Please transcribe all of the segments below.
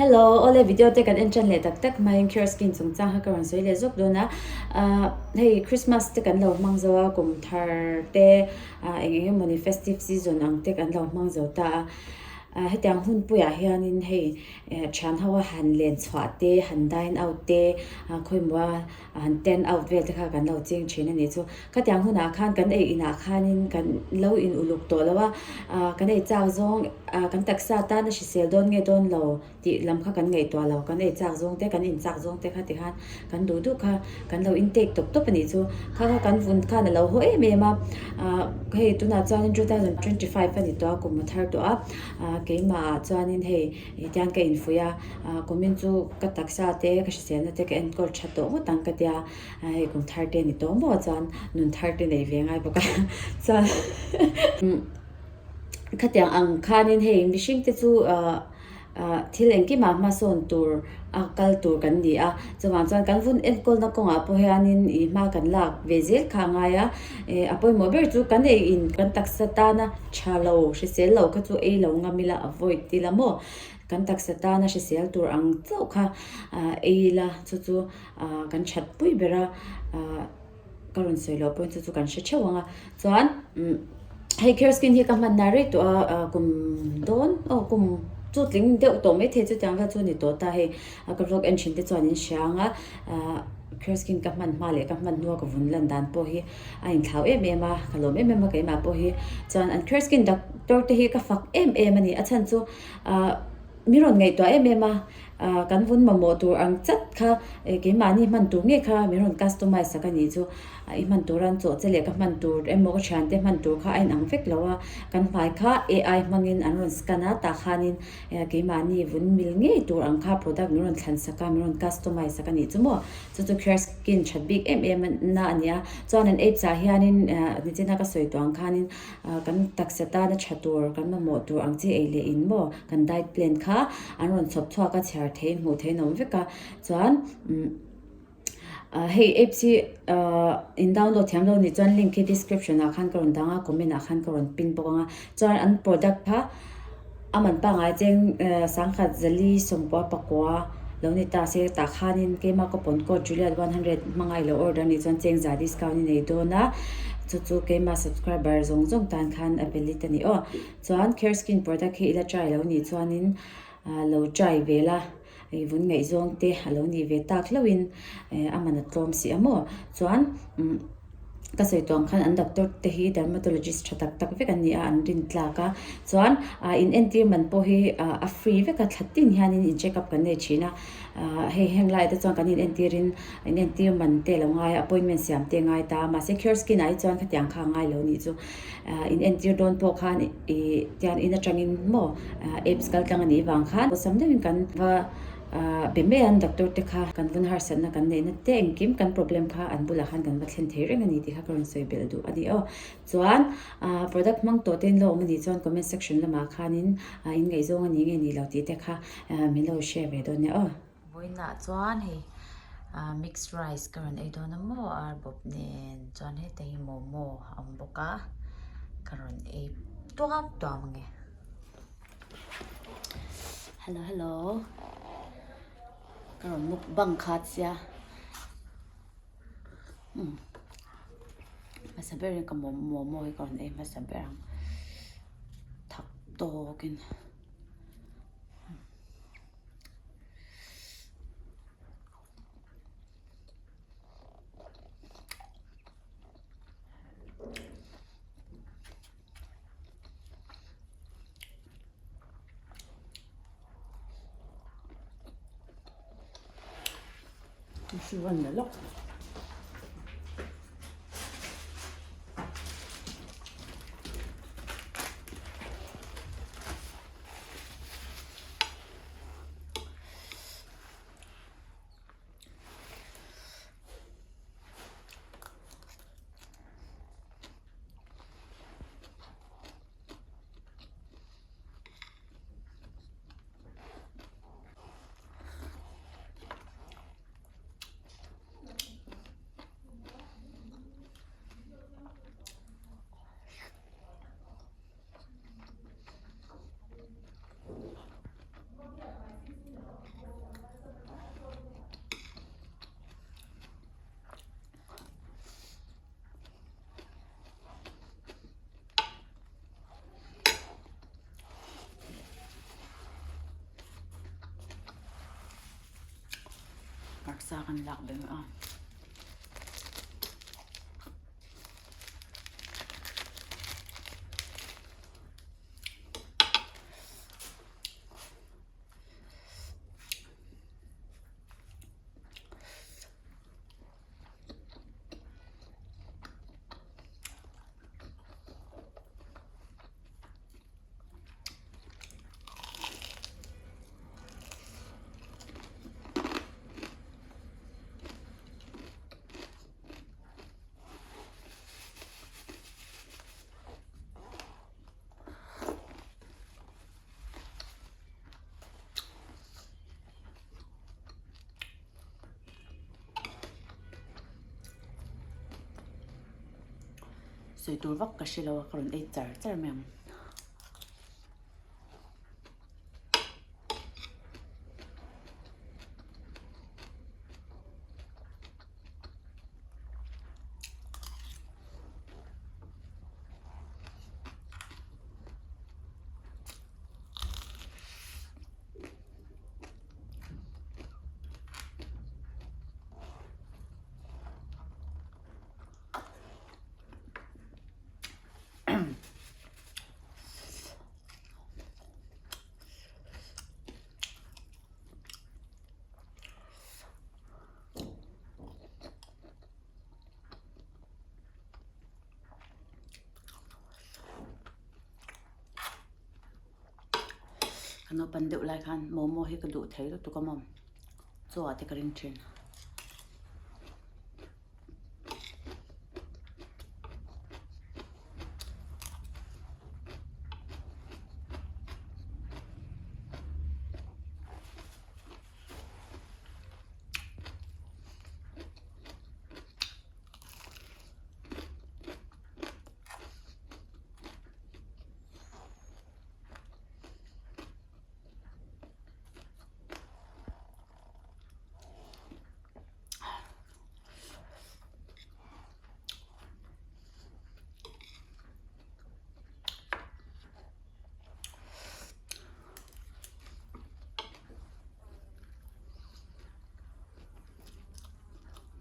Hello, awle video te kan en tan leh tak tak hmain Cure Skin chungchang kha ka rawn sawi leh zawk dawn a. Ahh hei Christmas te kan lo hmang zo a, kum thar te ah eng eng emawni festive season ang te kan lo hmang zo ta a. Ah hetiang hun puiah hianin hei eh thian ho a han len chhuah te, han dine out te, ah khawimaw a han turn out vel te kha kan lo ching thin a nih chu. Khatiang hunah khan kan ei inah khanin kan lo in uluk tawh lo a, ah kan ei chak zawng ah kan taksa tan a hrisel dawn nge dawn lo tih lam kha kan ngaihtuah lo, kan ei chak zawng te kan in chak zawng te kha tikhan kan duh duh kha kan lo in take tawp tawp a nih chu. Kha kha kan vun khan a lo haw em em a, ah hei tunah chuanin 2025 a ni tawh a kum a thar tawh a, ah keimahah chuanin hei Tiang ka infuih a, kumin chu ka taksa te ka hriselna te ka enkawl tha tawh ngawt ang ka tia, hei kum thar te ni tawh maw chuan nun thar te nei ve ngai bawk a, chuan khatiang ang khanin hei mihring te chu thil engkimah hmasawn tur a kal tur kan ni a, chuvang chuan kan vun enkawlna kawngah pawh hianin ih hma kan lak ve zel kha a ngai a, a pawimawh ber chu kan ei in kan taksa tana tha lo hrisel lo kha chu ei lo ngam ila avoid ila maw kan taksa tana hrisel tur ang chauh kha ei ila chu chu kan that pui ber a ka rawn sawi loh pawhin chu chu kan hre theuh ang a chuan hei care skin hi ka hman na rei tawh a kum dawn aw kum chu tling deuh tawh maithei chutiang vel chu a ni tawh ta hei ka vlog en thin te chuan in hria ang a care skin ka hman hma leh ka hman hnua ka vun lan dan pawh hi a inthlau em em a ka lawm em em a keimah pawh hi chuan an care skin doctor te hi ka fak em em a ni a chhan chu ah mi rawn ngaihtuah em em a ah kan vun mamawh tur ang chat kha eh keimahni hman tur ngei kha min rawn customize sak a nih chu i hman tur an chawh che leh ka hman tur emaw ka thiante hman tur kha a inang vek lo a kan hmai kha A_I hmangin an rawn scan a tah khanin eh keimahni vun mil ngei tur ang kha product min rawn thlan sak a min rawn customize sak a nih chu maw. Chu chu Cure Skin that bik em em na a ni a, chuan an apps ah hianin nichina ka sawi tawh ang khanin kan taksa tana tha tur, kan mamawh tur ang chi ei leh in maw kan diet plan kha an rawn chhawp chhuak a, chhiar thei hmuh theiin a awm vek a, chuan hei apps hi in download thiam lo nih chuan link hi description ah khan ka rawn dang a, comment ah khan ka rawn pin bawk ang a, chuan an product kha. A man pangngai cheng sangkhat zali sawmkua pakua lo ni ta se tah khanin keima coupon code Juliet 100 hmanga i lo order nih chuan cheng za discount i nei dawn a, chu chu keima subscriber zawng zawng tan khan a valid a ni aw. Chuan Care Skin product hi i la try lo nih chuanin lo try ve la, i vun ngaihzawng te a lo nih ve tak hlauhin a man a tlawm si a maw. Chuan. Ka sawi tawh ang khan an doctor te hi dermatologist tha tak tak vek an ni a, an rin tlak a. Chuan ah in entir man pawh hi ah a free vek a, thla tin hianin in check up kan nei thin a. Ah hei heng laiah te chuan kan in entirin in entir man te lo ngai a, appointment siam te ngai ta a. Mahse cure skin ah hi chuan khatiang kha a ngai lo nih chu. Ah in entir dawn pawh khan ih tian in atangin maw apps kal tlang a nih vang khan awlsam deuhin kan va Ahh be mai an doctor te kha kan vun harsatna kan neihna te engkim kan problem kha an bulah khan kan va thlen thei reng a ni tih kha ka rawn sawi belh duh a ni aw. Chuan ahh product hmang tawh te in lo awm a nih chuan comment section lamah khanin ah in ngaihzawng a ni nge ni lo tih te kha min lo share ve dawn nia aw. Vawiinah chuan hei ah mixed rice ka rawn ei dawn a maw ar bawp nen chuan heta hi momo a awm bawk a ka rawn ei tuam tuam ang e. Hello hello ka rawn mukbang khat sia umm hmasa berin ka momo hi ka rawn ei hmasa ber ang thak tawkin. Vawksa kan lak beng a. Sawi tur vak ka hre lo a ka rawn ei char char mai ang. Ka naupan deuh lai khan momo hi ka duh thei lutuk a maw chaw ah te ka ring thin.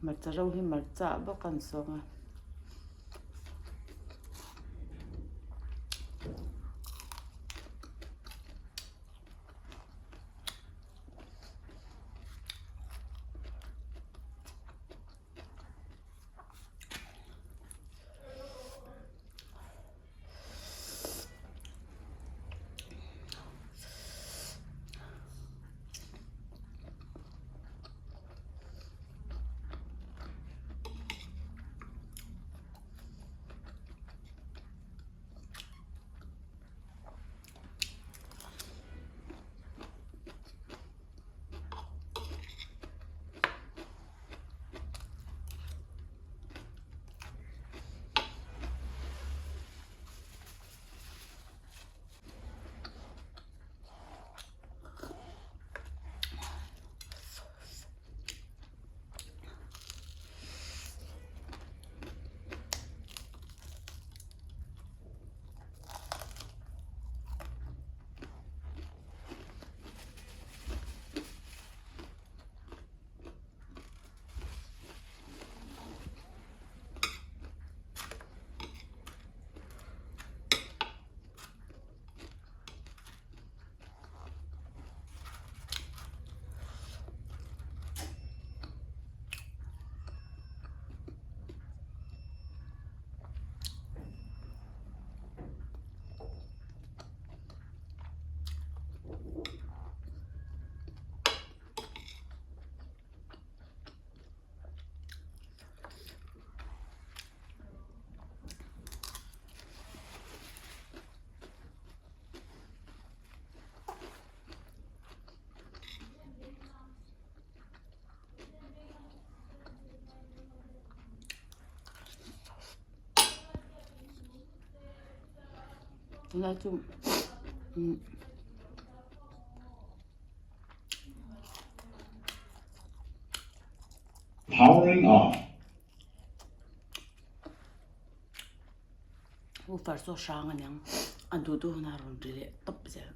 Hmarcha ro hi hmarcha ah bawk an sawm a. Tunlai chu umm Powering off. Woofer chu a hrang aniang a duh duh hunah a rawn ri leh tawp zel.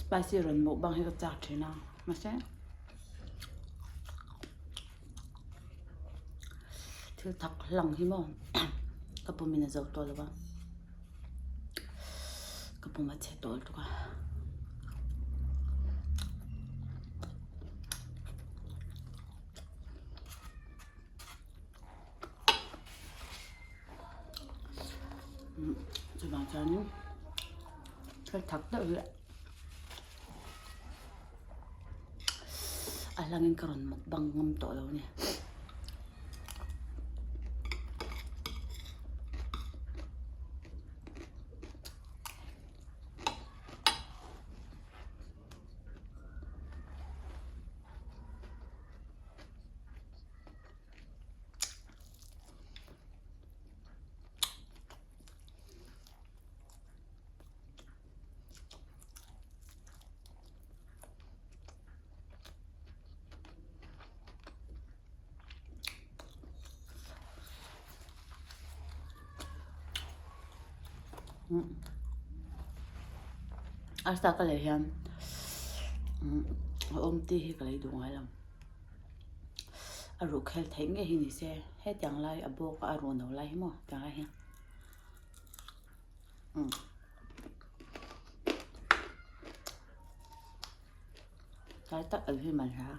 Spicy rawn mukbang hi ka chak thin a mahse thil thak hlang hi maw ka pum in a zo tawh lo a ka pum a chhe tawh lutuk a. Chuvang chuanin thil thak deuh hi a hlangin ka rawn mukbang ngam tawh lo a ni. Arsa ka lei hian a awm tih hi ka lei duh ngai lo. A ruh khel theih ngei hi ni se hetiang lai a bawk a a ruh no lai hi maw tiang lai hian umm tlai tak ang hi man hla.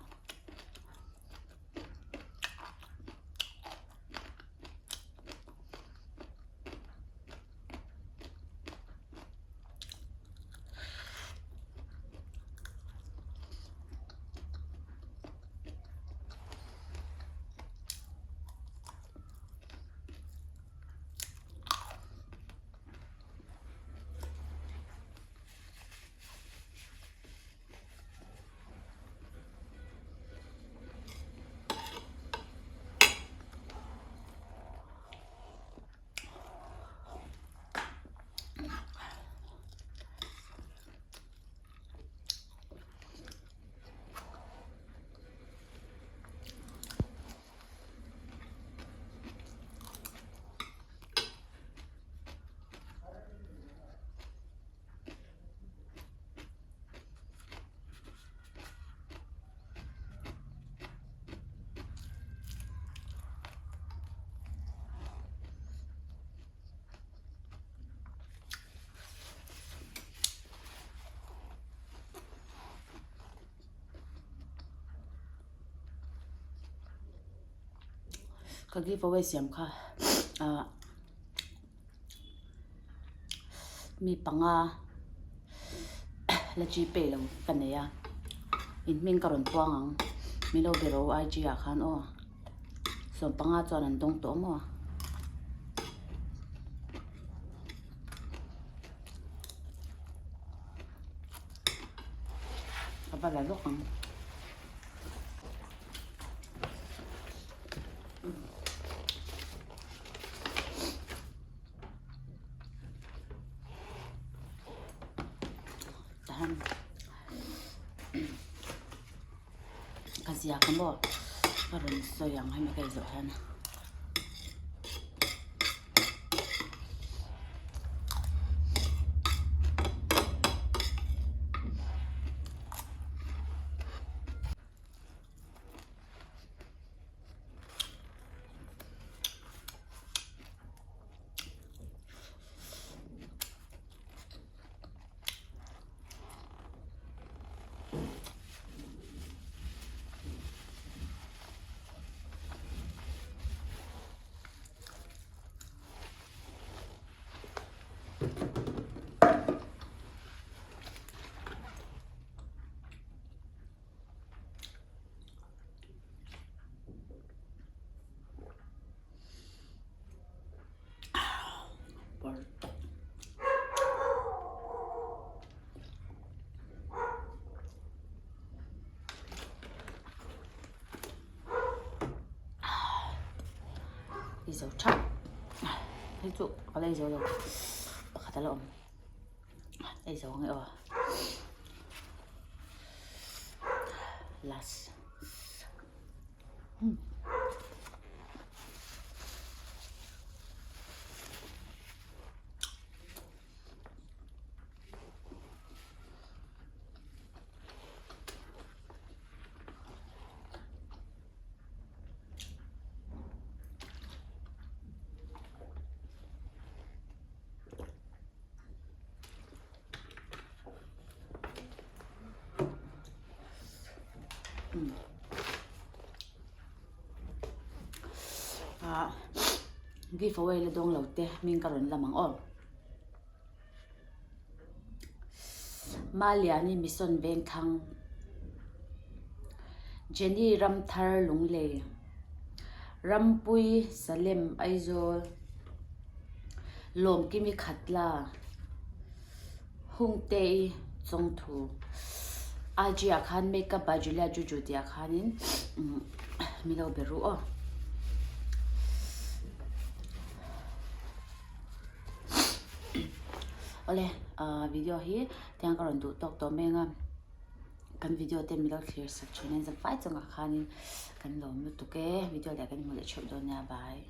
Ka give away siam kha ah mi panga la gpay lo ka nei a in hming ka rawn puang ang min lo be rawh u IG ah khan aw sawmpanga chuan an dawng tawh maw. Ka va la lawk ang. Tahan ka ziak a maw ka rawn sawi ang hemi ka izawh hian. I zo thap hei chu ka la ei zo lo pakhat a la awm ei zo ang e aw last. Ah give away la dawng lo te hming ka rawn lam ang aw. Maliani Mission Vengthlang Jenny Ramthar Lunglei Rampui Salem Aizawl Lawmkimi Khatla. Hungte-i chawngthu IG ah khan makeup by Julia Juju tih ah khanin min lo be ru aw. Awle video hi tiang ka rawn duh tawk tawh mai ang a, kan video te min lo thlir sak thin a, zan fai chungah khanin kan lawm lutuk e, video leh kan hmu leh theuh dawn nia bye.